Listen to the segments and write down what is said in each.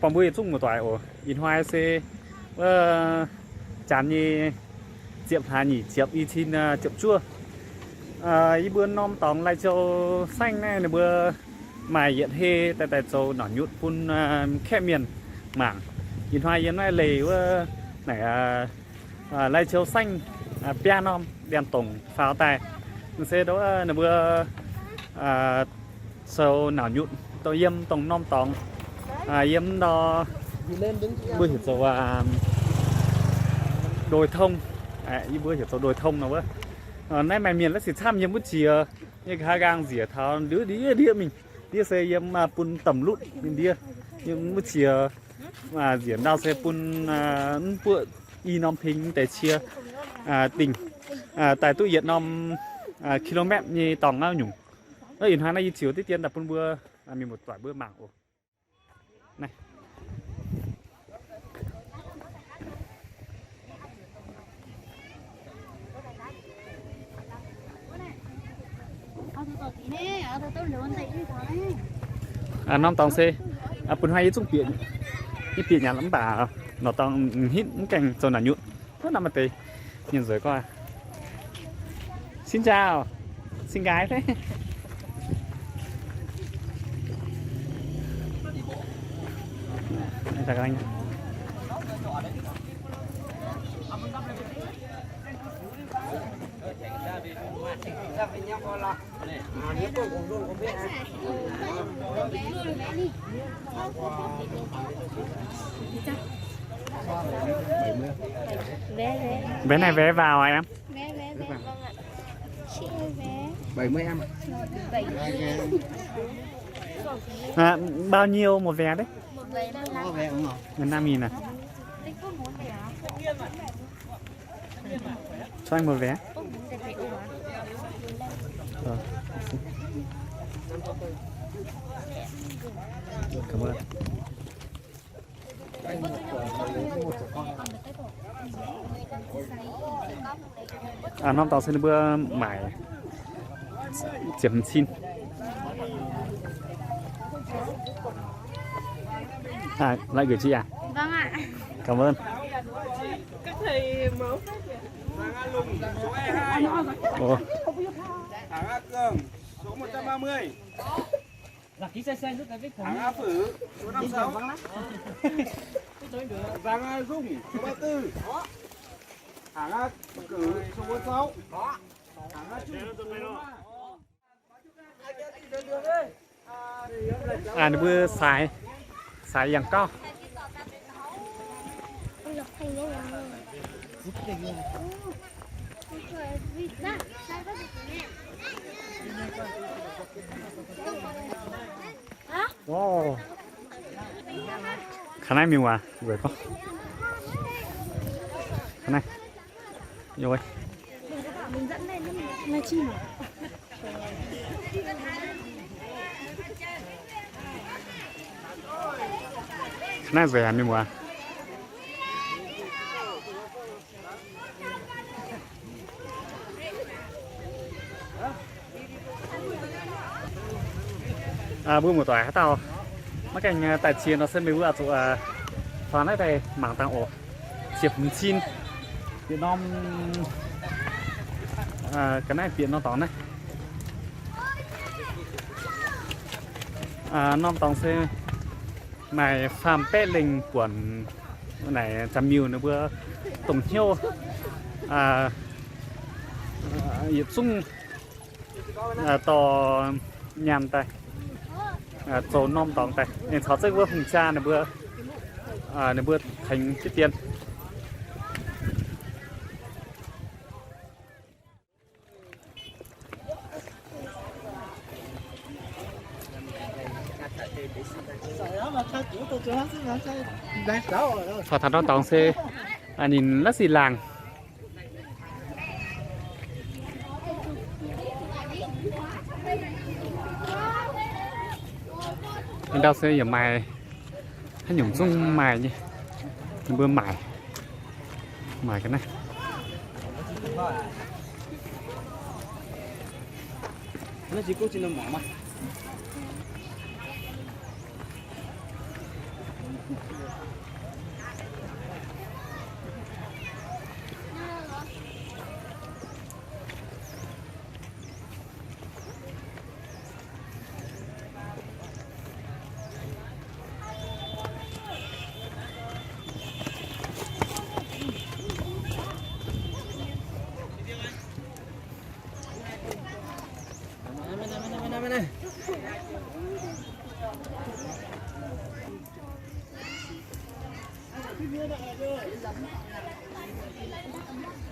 Buangh mbuo yietc zungv muoz-doic oc. Ih hnoi se wuov janx nyei ziepc hlaax nyic ziepc, i cin ziepc juov. Yie mbuo norm dorngx Lai Châu saengv naaiv ninh mbuo maaih yietc hei daaih daaih zoux nauc nyutc bun kaeqv mienh mangc. Ih hnoi yiem naaiv leih wuov naaic Lai Châu saengv biaa norm ndiangx-dongc faaux daaih. Se ninh mbuo zoux nauc nyutc dongh yiem dongh norm dorngx, yiem nor mbuo heuc zoux đồi thông. Yie mbuo heuc zoux đồi thông nor wuov. Naaiv maaih mienh la'sic camv yiem wuov jiex nyei nqa'haav nqaang nzieqc taux ndiev ndiev ndiev mingh. Ndiev se yiem bun domh lutv mingh ndiev. Yiem wuov jiex nzieqc ndau se bun mv buoqv i norm ping deix cie dingh daaih duqv yietc norm kilometer nyei dorngx naaiv nyungc. Ih hnoi naaiv yie ziouc diqv dien daaih bun mbuo mienh muoz-doic mbuo mangc oc. Norm dorngx se bun hnoi yie zungv bieqc, yie bieqc nyanc mv baac norm dorngx m'hitv mv gaengh zoux naaic nyutc. Wuov norm maaih deix mienh nzueic gorngv, Xin chào, xin gái thế. Vé, vé. Vé này vé vào hả em? Vé, vé, vé, vâng ạ. Chị ơi, vé. Bảy mươi em ạ. Bảy mươi. À, bao nhiêu một vé đấy? Một vé năm mươi. Một vé đúng không? Một năm nghìn à? Cho anh một vé. Ờ, cảm ơn. À, norm dorngx se ninh mbuo maaic ziepc hmz cin. À, lại gửi chị à? Vâng ạ. Cảm ơn. Các thầy máu phát hiện. Ồ. Hàng A Cương, số một trăm ba mươi. Hàng A Phử, số năm sáu. Giàng A Dung, số ba tư. Hàng A Cử, số bốn sáu. Hàng A Trung, số bốn ba. À, ninh mbuo saaix, saaix yangh gauh. Ov, ka'naaiv mingh waac, weic gorngv ka'naaiv, yoi, ka'naaiv nzueic haic mingh waac. Mbuo muoz-doic haaix dauh maiv gaengh daaih cie nor se meih mbuo zuqc faaux naaiv daaih mangc dangh oc. Ziepc hmz cin, bieqc norm, ga'naaiv bieqc norm dorngx naaiv. Norm dorngx se maaih faam-baeqv lengh buonc naaic, Janx-Miuh ninh mbuo dongh hnyouv yietc zungv dorh nyaanh daaih zoux norm dorngx daaih. Ninh caux zengv wuov hungh jaa ninh mbuo, ninh mbuo tengx jienv dien. Faaux taux norm dorngx se ninh la'sic laangc. Ndau se yaac maaih haaix nyungc zungv maaih nyei. Ninh mbuo maaic, maaic ga'naaiv.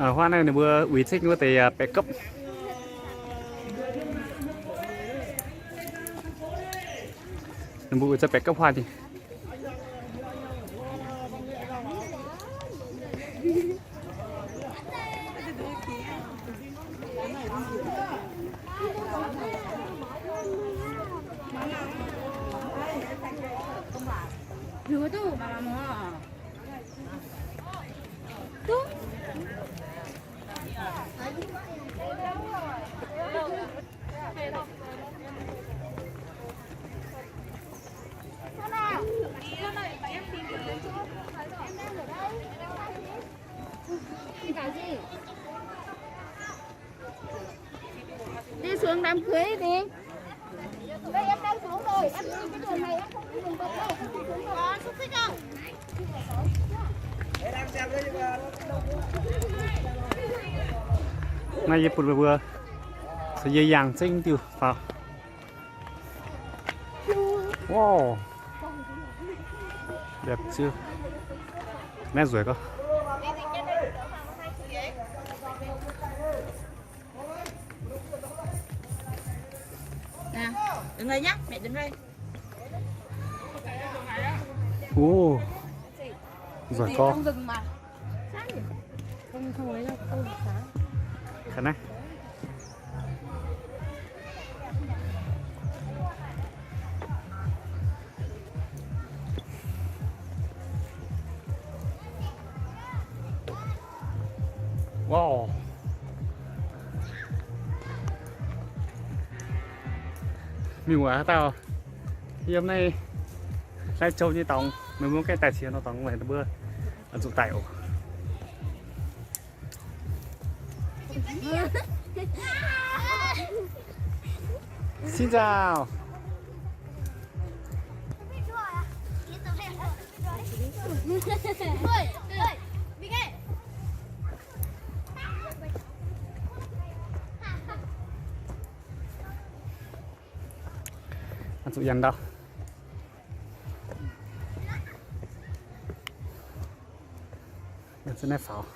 Huav naaiv ninh mbuo uix ceng wuov deix baeqc gopv. Ninh mbuo uix ceng baeqc gopv huav nyei. Đi xuống đám cưới đi. Đây, em đang xuống rồi, em đi cái đường này em không đi đường vòng đâu, em đi xuống rồi. Naaiv yie bun mbuo, yie yangh zengv diuh faaux. Wow. Naaiv nzueic gorngv. Nzueic gorngv. Kàn naaiv. Wow. Mingh wuov haaix dauh yiem naaiv Lai Châu nyei dorngx, meih mbuo gaengh daaih ciex nor dorngx, meih mbuo zuqc daaih oc. Xin chào. Zuqc yangh ndau. Naaiv faaux.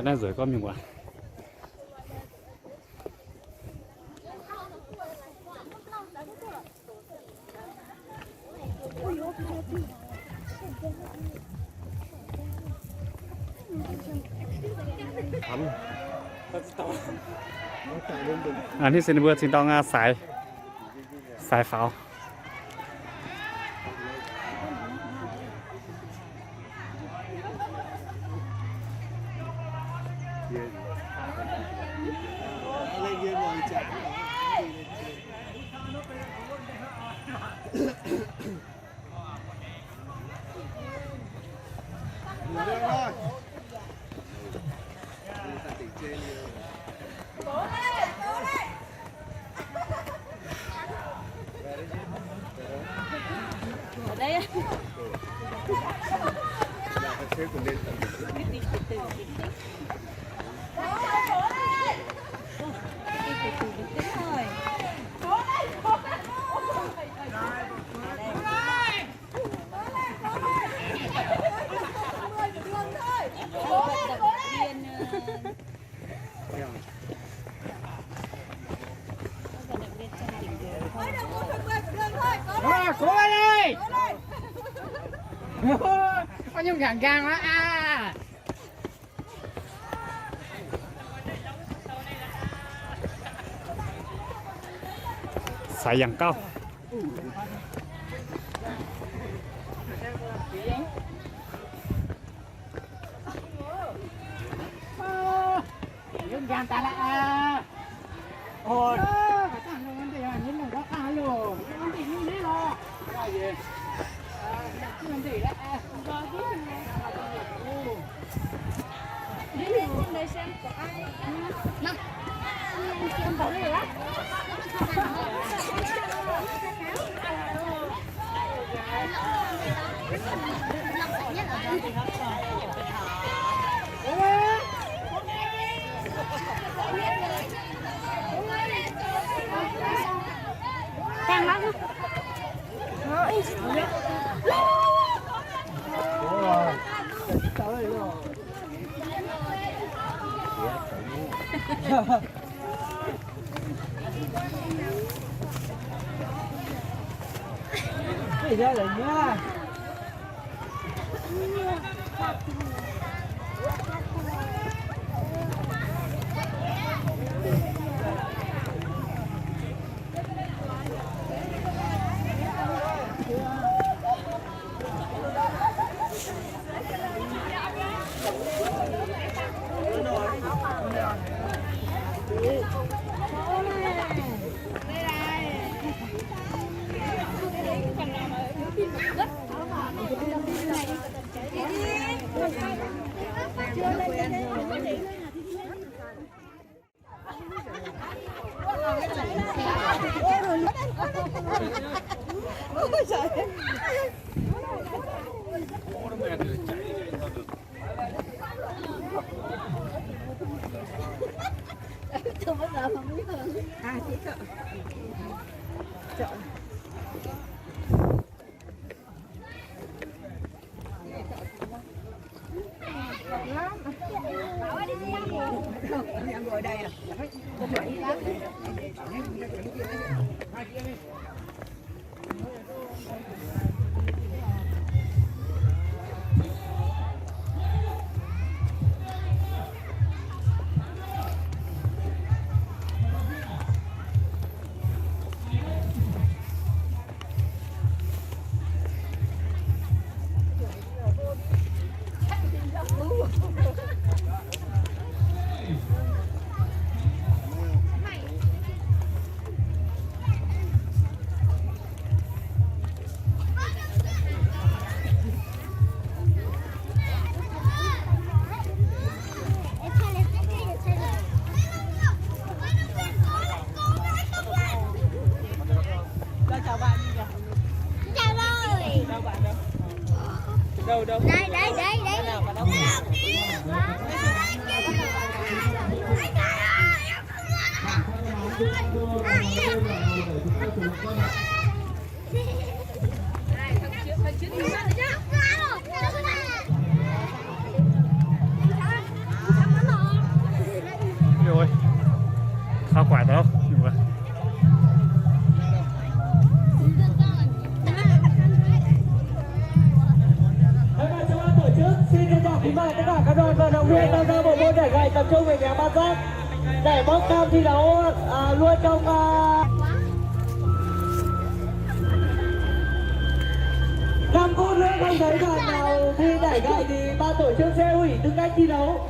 Naaiv nzueic gorngv mingh wuov. Aa, naaiv se ninh mbuo zinh dorng aa, saaix, saaix faaux. Ơ, cố lên đi. Có nhung gàng gàng đó à. Daaih yangh gauh. Đây, đây, đây, đây. Ôi, khá quái tau. Thay mặt cho ban tổ chức, xin trân trọng kính mời tất cả các đoàn vận động viên tham gia bộ môn đẩy gậy tập trung về kéo ba giáp. Đẩy bóng tham thi đấu, à, luôn trong, à, năm phút nữa không thấy đoàn nào thi đẩy gậy thì ban tổ chức sẽ hủy tư cách thi đấu.